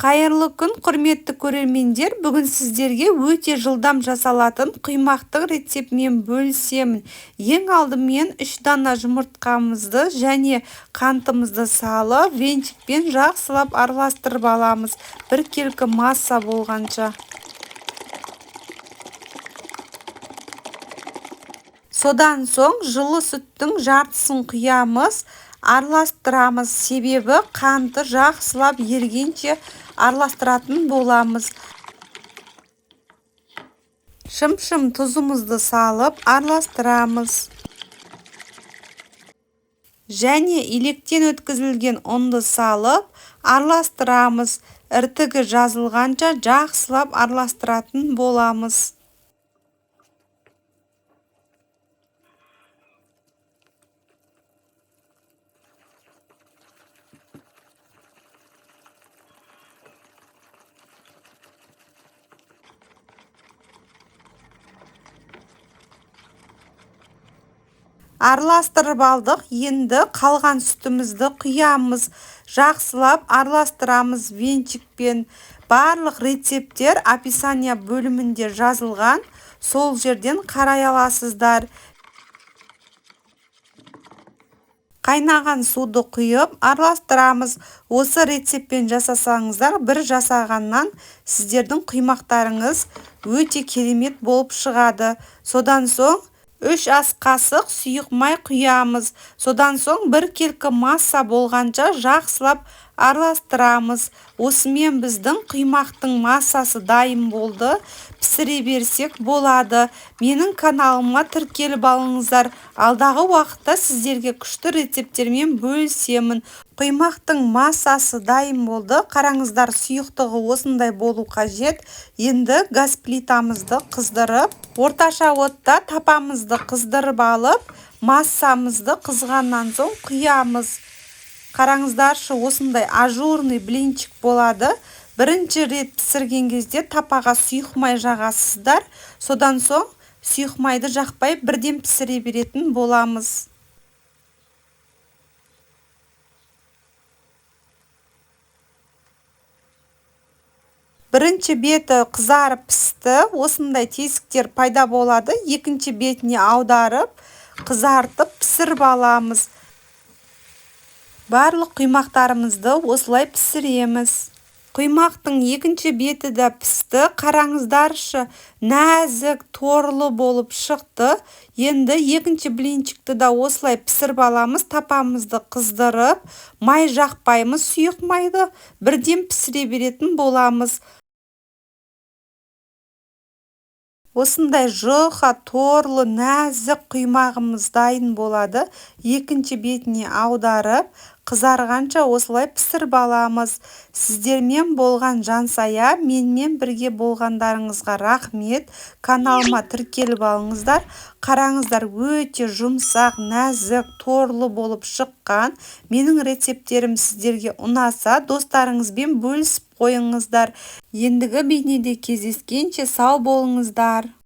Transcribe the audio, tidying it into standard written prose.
Қайырлы күн, құрметті көрермендер! Бүгін сіздерге өте жылдам жасалатын құймақтың рецептімен бөлісемін. Ең алдымен 3 дана жұмыртқамызды және қантымызды салып, венчикпен жақсылап араластырып аламыз, біркелкі масса болғанша. Содан соң жылы сүттің жартысын құямыз, араластырамыз, себебі қанты жақсылап ергенше араластыратын боламыз. Шым-шым тұзымызды салып араластырамыз. Және електен өткізілген ұнды салып араластырамыз. Іртігі жазылғанша жақсылап араластыратын боламыз. Араластырып алдық. Енді қалған сүтімізді құямыз. Жақсылап араластырамыз венчикпен. Барлық рецепттер описание бөлімінде жазылған. Сол жерден қарай аласыздар. Қайнаған суды құйып араластырамыз. Осы рецептпен жасасаңыздар, бір жасағаннан сіздердің құймақтарыңыз өте керемет болып шығады. Содан соң 3 ас қасық сұйық май құямыз. Содан соң біркелкі масса болғанша жақсылап араластырамыз. Осымен біздің құймақтың массасы дайын болды. Пісіре берсек болады. Менің каналыма тіркеліп алыңыздар. Алдағы уақытта сіздерге күшті рецепттермен бөлісемін. Құймақтың массасы дайын болды. Қараңыздар, сұйықтығы осындай болу қажет. Енді газ плитамызды қыздырып, орташа отта тапамызды қыздырып алып, массамызды қызғаннан соң құямыз. Қараңыздаршы, осындай ажурный блинчик болады. Бірінші рет пісірген кезде тапаға сұйық май жағасыздар. Содан соң сұйық майды жақпай бірден пісіре беретін боламыз. Бірінші беті қызарып пісті, осындай тесіктер пайда болады. Екінші бетіне аударып, қызартып пісіріп аламыз. Барлық құймақтарымызды осылай пісіреміз. Құймақтың екінші беті де пісті. Қараңыздаршы, нәзік, торлы болып шықты. Енді екінші блинчикті де осылай пісіріп аламыз. Тапамызды қыздырып, май жақпаймыз, сұйық майды бірден пісіре беретін боламыз. Осындай жұқа, торлы, нәзік құймағымыз дайын болады. Екінші бетіне аударып, қызарғанша осылай пісіріп аламыз. Сіздермен болған Жансая, менімен бірге болғандарыңызға рахмет. Каналыма тіркеліп алыңыздар. Қараңыздар, өте жұмсақ, нәзік, торлы болып шыққан. Менің рецепттерім сіздерге ұнаса, достарыңызбен бөлісіп қойыңыздар. Ендігі бейнеде кездескенше сау болыңыздар.